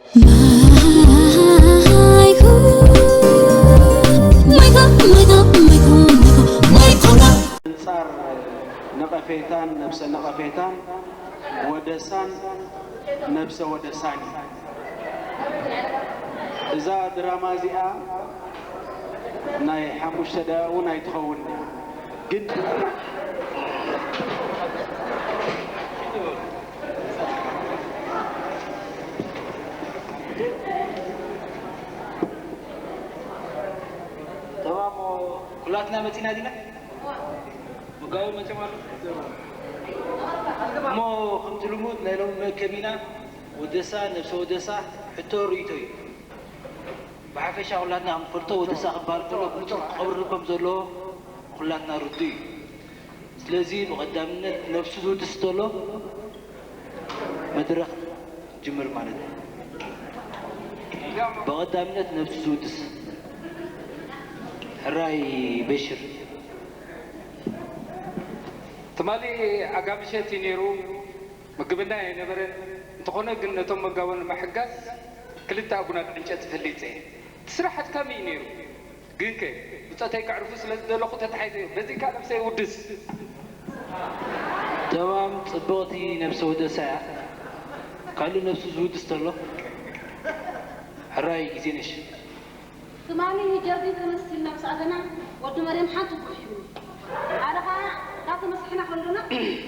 ማይኮ፣ ማይኮ፣ ማይኮ፣ ማይኮ፣ ማይኮ፣ ማይኮ። ኣንጻር ነቐፌታን ነብሰ ነቐፌታን ወደሳን ነብሰ ወደሳን እዩ። እዛ ድራማ እዚኣ ናይ ሓሙሽተ ደቂቕ እውን ኣይትኸውን ግን ተማሞ ኩላትና መፂና ዲና መጋቢ መፂኦም ኣሎ እሞ ከምቲ ልሙድ ናይ ሎሚ መእከቢና ወደሳ ነብሰ ወደሳ ሕቶ ርእይቶ እዩ። ብሓፈሻ ኩላትና ከም ንፈልጦ ወደሳ ክበሃል ከሎ ብሉፅ ክቐብር ከም ዘለዎ ኩላትና ርዱእ እዩ። ስለዚ ብቐዳምነት ነብሱ ዝውድስ ተሎ መድረኽ ጅምር ማለት እዩ። ብቐዳምነት ነብሱ ዝውድስ ሕራይ በሽር። ትማሊ ኣጋምሸት እዩ ነይሩ፣ ምግብና ኣይነበረን። እንተኾነ ግን ነቶም መጋቦ ንምሕጋዝ ክልተ ኣጉናድ ዕንጨቲ ፈሊፀ እየ። እቲ ስራሕ ኣድካሚ እዩ ነይሩ። ግንከ ብፆተይ ከዕርፉ ስለ ዝደለኹ ተታሒዘ እየ። በዚ ከዓ ነብሰይ እውድስ። ተማም ፅብቕቲ ነብሰ ወደሳ እያ። ካልእ ነብሱ ዝውድስ ተሎ ሕራይ ግዜ ነሽ። ትማሊ ጀርዲን ተነስ ኢልና ምስ ኣተና ወዲ መርየም ሓንቲ ጉሕ ሂብኒ። ኣነ ኸዓ እናተመሳሕና ከለና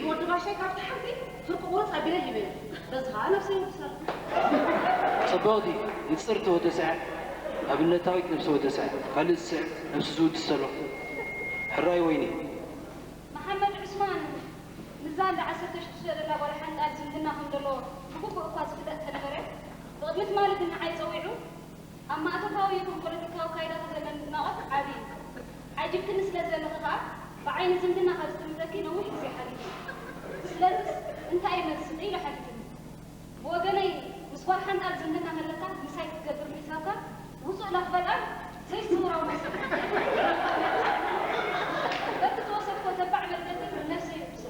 ንወዲ ባሻይ ካብቲ ሓንቲ ፍርቂ ቁርፅ ኣቢለ ሂበያ። በዚ ኸዓ ነብሰይ ይውድሳ ኣለኹ። ፅብቕቲ ንፅርቲ ወደሳ እያ። ኣብነታዊት ነብሰ ወደሳ እያ። ካልእ ዝስዕብ ነብሱ ዝውድስ ተሎ ሕራይ ወይኒ። መሓመድ ዑስማን ምስዛ እንዳ ዓሰርተ ሽዱሽተ ዘላ ጓል ሓንጣል ዝምድና ከም ዘለዎ ብግቡእ እኳ ዝፍለጥ እንተነበረ፣ ብቕድሚ ትማሊ ግን ንዓይ ጸዊዑ፣ ኣብ ማእቶታዊ ይኹን ፖለቲካዊ ኣካይዳኺ ዘለኒ ኣድናቖት ዓቢ እዩ። ዓጂብክኒ ስለ ዘለኺ ከኣ፣ ብዓይኒ ዝምድና ካብ ዝጥምተኪ ነዊሕ ግዜ ሓሊፉ። ስለዚስ እንታይ እዩ መልስኺ? ኢሉ ሓቲቱኒ። ብወገነይ፣ ምስ ጓል ሓንጣል ዝምድና ከለካ ምሳይ ክትገብር ምሕሳብካ ውጹእ ላኽበጣን ዘይስውራዊ መስል። በቲ ዝወሰድኮ ተባዕ መርገጺ ነብሰይ ይውድሶ።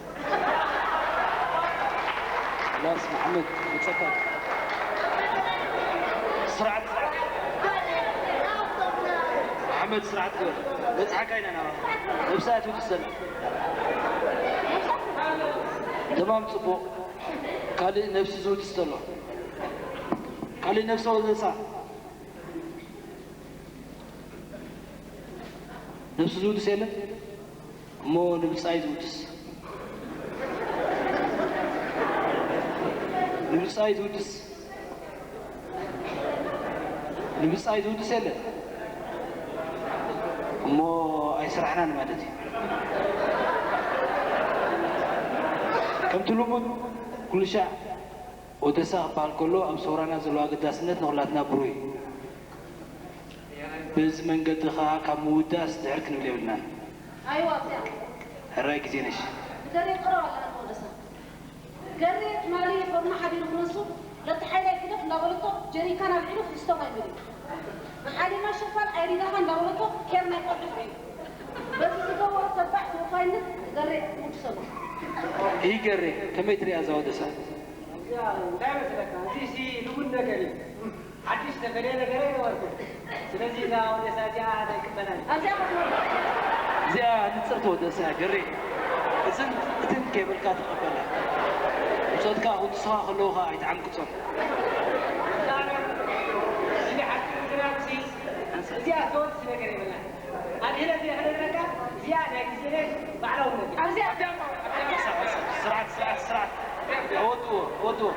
ላስ መሓመድ ውጸካ። ስርዓት ስርዓት። መሓመድ ስርዓት ግበር። በጽሓካ ኢና ናባኻ። ነብሳ እያ ትውድስ ዘላ። ተማም ጽቡቕ። ካልእ ነብሲ ዝውድስ ዘሎ። ካልእ ነብሰ ወዘሳ። ነብሱ ዝውድስ የለን እሞ ንብጻይ ዝውድስ ንብጻይ ዝውድስ ንብጻይ ዝውድስ የለን እሞ ኣይስራሕናን ማለት እዩ። ከምቲ ልሙድ ኩሉ ሻዕ ወደሳ ክበሃል ከሎ ኣብ ሰውራና ዘለዎ ኣገዳስነት ንኹላትና ብሩህ እዩ። በዚ መንገዲ ኸኣ ካብ ምውዳስ ድሕር ክንብል የብልናን። ኣይዋ እዚኣ ሕራይ ግዜ ነሽ። ንገሬ ቅረብ ኣላ ንወደሳ ገሬ ትማሊ ፎርኖ ሓቢሩ ክነሱ ለቲ ሓይላይ ግደፍ እንዳበለቶ ጀሪካን ኣልዒሉ ፍስቶ ማይ መሊኡ ንሓሊማ ሸፋል ኣይሪዳኻ እንዳበለቶ ኬር ናይ ቆልዑ እዩ በዚ ዝገበሮ ተባዕ ተወፋይነት ገሬ ውድሰሉ ይገሬ ከመይ ትሪኣ እዛ ወደሳ? እዚኣ እንታይ መስለካ? እዚ ሲ ልሙድ ነገር እዩ። ሓድሽ ዝተፈለየ ነገር ኣይገበርኩን። ስለዚ እዛ ወደሳ እዚኣ ኣይቅበላን። ኣብዚኣ ክትነብር እዚኣ ንጽርቲ ወደሳ እያ ገሬ። እዝን እትን ከይበልካ ተቐበላ። ብጾትካ ክውድሱኻ ከለዉ ኸኣ ኣይትዓንቅጾም። እዚኣ ሓቂ ምዝራብ ሲ እዚኣ ትወድስ ነገር የብላን። ኣድህነ እዚኣ ክነግረካ እዚኣ ናይ ግዜ ባዕላውነት እያ። ኣብዚኣ ስርዓት ስርዓት ስርዓት ኣወድዎ ኣወድዎ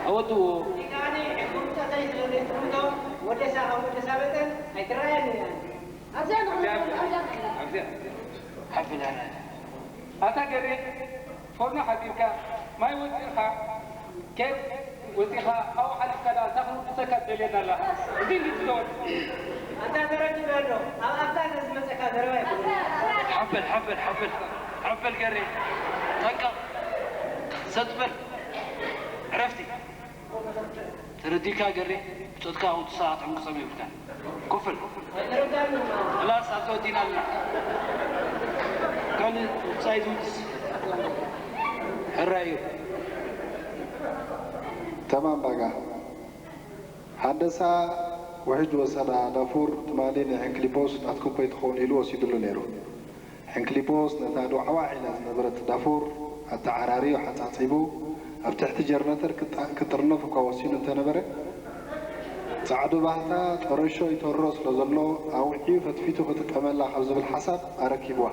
ኣወድዎ ዲቃኒ ሕጉምተተይ ስለ ዘይትምንቶ ወደሳ ካብ ወደሳ መጠን ኣይትረኣየኒ እያ። ኣብዚኣ ንቕድም ኣብዚኣ ንቕድም ኣብዚኣ ሓፍላና ኣታ ገሬ ፎርኖ ሓቢርካ ማይ ወፂእኻ ኬፍ ወፂኻ ካብኡ ሓሊፍካ ደኣ እዛ ክንውድሰካ ትደልየና ኣለኻ እዚ እንድትዘወር ኣንታ ተረዲኡ ኣሎ ኣብ ኣፍታ እንተዝመፀካ ዘረባ ይኮነ ሓበል ሓበል ሓበል ሓበል ገሬ ጠንቀቕ ሰጥ በል ዕረፍቲ ተረዲእካ ገሬ ብጾትካ ውድሳ ክትዕንቅጾም የብልካን ኮፍ በል ኽላስ ኣብዛ ወዲእና ኣለና ካልእ ውድሳ ኣይትውድስ ሕራይ እዩ تمام بقى ሃንደሳ ውሕጅ ወሰዳ ዳፉር ትማሊ ንሕንክሊፖስ ናትኩም ከይትኸውን ኢሉ ወሲድሉ ነይሩ። ሕንክሊፖስ ነታ ድዋዕዋዕ ኢላ ዝነበረት ዳፉር ኣተዓራርዩ ሓጻጺቡ ኣብ ትሕቲ ጀርነተር ክጣ- ክጥርነፍ እኳ ወሲኑ እንተነበረ፣ ጻዕዱ ባህታ ጠረሾ ይተሮ ስለ ዘሎ ኣውዕዩ ፈትፊቱ ክጥቀመላ ካብ ዝብል ሓሳብ ኣረኪብዋ።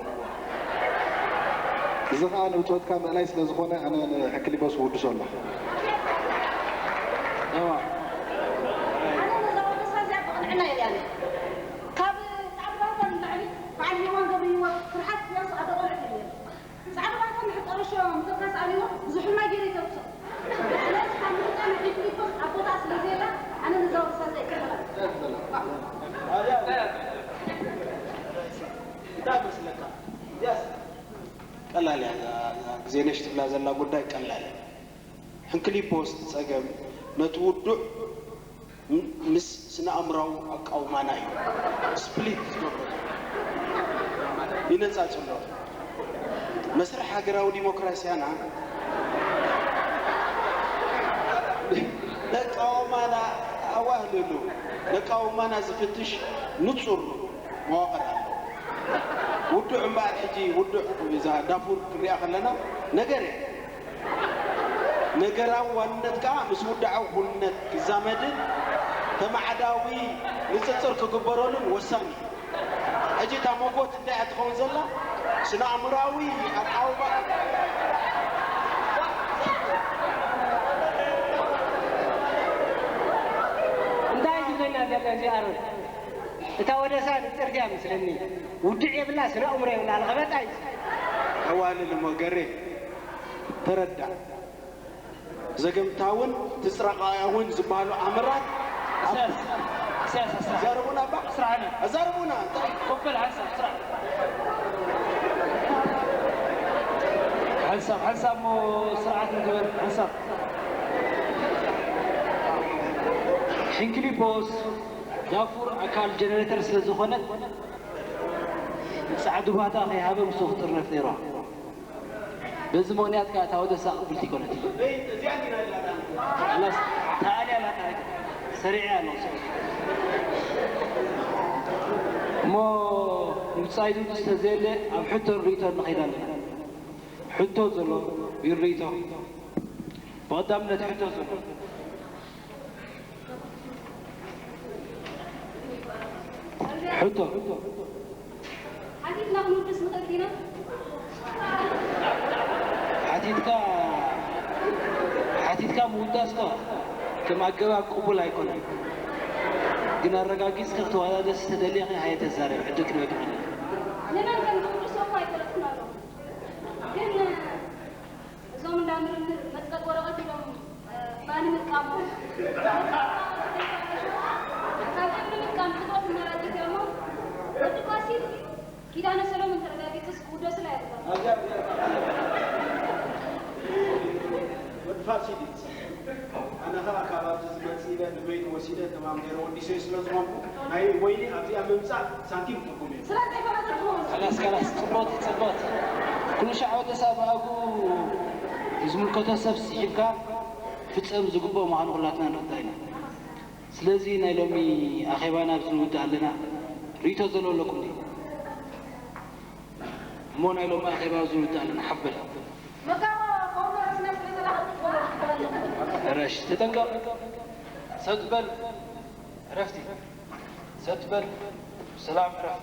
እዚ ኸኣ ንብጾትካ ምእላይ ስለ ዝኾነ ኣነ ንሕንክሊፖስ እውድሶ ኣለኹ። እዋ። ኣነ ነዛ ወደሳ እዚኣ ብቕንዕና እየ ሪኣያ። ካብ ጻዕዱ ባህታ ንላዕሊ በዓል ሄዋን ገብረሂወት ፍርሓት እዚኣስ ኣደ ቆልዑት እዮም ነይሮም። ጻዕዱ ባህታ ንሕጠርሾ ምትካስ ኣብይዎ ብዙሕ ሕማይ ገይሩ ይተብሶ። ስለዚ ካብ ምርጫ ንሕንክሊፖስ ኣብ ቦታኣ ስለ ዘየላ ኣነ ነዛ ወደሳ እዚኣ ይቀበላ። እንታይ መስለካ? እዚኣስ ቀላል እያ። እዛ ግዜነሽ ትብላ ዘላ ጉዳይ ቀላል እያ። ሕንክሊፖስ እቲ ጸገም ነቲ ውዱዕ ም- ምስ ስነ ኣእምራዊ ኣቃውማና እዩ ስፕሊት ዝገብሮ፣ ይነጻጽሎ። መስርሕ ሃገራዊ ዲሞክራሲያና ነቃውማና ኣዋህልሉ ነቃውማና ዝፍትሽ ንጹር መዋቕር ኣሎ። ውዱዕ እምበኣር ሕጂ ውዱዕ እዛ ዳፉር ክንሪኣ ከለና ነገር እያ። ነገራዊ ዋንነት ከኣ ምስ ውድዓዊ ኩልነት ክዛመድን ተማዓዳዊ ንጽጽር ክግበረሉን ወሳኒ እዩ። ሕጂ እታ መጎት እንታይ እያ ትኸውን ዘላ? ስነ ኣእምራዊ ኣቃውማ እንታይ እዩ ዝብለና ዘሎ እዚ ኣሮን? እታ ወደሳ ንጽርግያ ምስለኒ ውድዕ የብላ ስነ ኣእምሮ የብላ ለኸበጣ እዩ። ኣዋልል እሞ ገሬ ተረዳእ። ዘገምታውን ትጽረቃያውን ዝበሃሉ ኣምራት ኢሳያስ ኢሳያስ ሓሳብ ኣዛርቡና እባ ስራሕና ኣዛርቡና እንታይ ኮበል ሓሳብ ስራሕ ሓንሳብ ሓንሳብ ሞ ስርዓት ንግበር ሓንሳብ ሕንክሊፖስ ዳፉር ኣካል ጀነሬተር ስለ ዝኾነት ጻዕዱ ባታ ከይሃበ ምስኡ ክጥርነፍ ነይሩ። በዚ ምኽንያት ከኣ እታ ወደሳ ቅብልቲ ኣይኮነትን። ላስ ተኣልያ ኣላ ታሪክ ሰሪዐ ኣለኹ። እሞ ምብጻይ ዝውድስ ተዘየለ ኣብ ሕቶን ርእይቶን ንኸይድ ኣለና። ሕቶ ዘሎ ይርእይቶ ብቐዳምነት ሕቶ ዘሎ ሕቶ ሓቲትና ክንውድስ ንኽእል ዲና? ሓቲትካ ሓቲትካ ምውዳስካ ከም ኣገባብ ቅቡል ኣይኮነን። ግን ኣረጋጊጽካ ክትወዳደስ ተደሊኻ ሃየ ተዛረብ ዕድል ክንበካ ኣለና። ንመን ከም ዝውድሶ እኮ ኣይፈለጥኩን ኣለኹ። ግን እዞም እንዳ ምርምር መጽደቂ ወረቐት ኢሎም ባኒ ምጥቃሞም ካብ እምኒ ምጥቃም ጽቡቕ ኣማራጺ እኮ እሞ ወዲ ፋሲል ኪዳነ ሰሎሞን ተረጋጊጽስ ክውደስላ እየ ዝብሎ። ወዲ ፋሲል እዩ ዝሰምዕ። ኣነ ኸዓ ካብ ኣብዚ ዝመጽእ ኢለ ንበይኑ ወሲደ ተማም ገይረ ወዲሰዮ ስለ ዝኾንኩ ናይ ወይኒ ኣብዚኣ ምምጻእ ሳንቲም ትርጉም የብሉን። ስለ ዘይፈለጠ ትኸውን። ካላስ ካላስ ጽቦት ጽቦት ኩሉ ሻዕ ወደሳ ብኣግኡ ዝምልከቶ ሰብ ስሒብካ ክፍጸም ዝግብኦ ምዃኑ ኩላትና ንርዳእ ኢና። ስለዚ ናይ ሎሚ ኣኼባና ኣብዚ ንውድእ ኣለና። ርእይቶ ዘሎ ኣለኩም ድዩ? እሞ ናይ ሎሚ ኣኼባ ኣብዚ ንውድእ ኣለና። ሓፍ በል። መጋቦ ኮንፈረንስና ስለ ዘላኽት ክኾነ ክበለኹ። ረሽ ተጠንቀቕ። ሰብ ትበል ዕረፍቲ። ሰብ ትበል ሰላም ዕረፍ።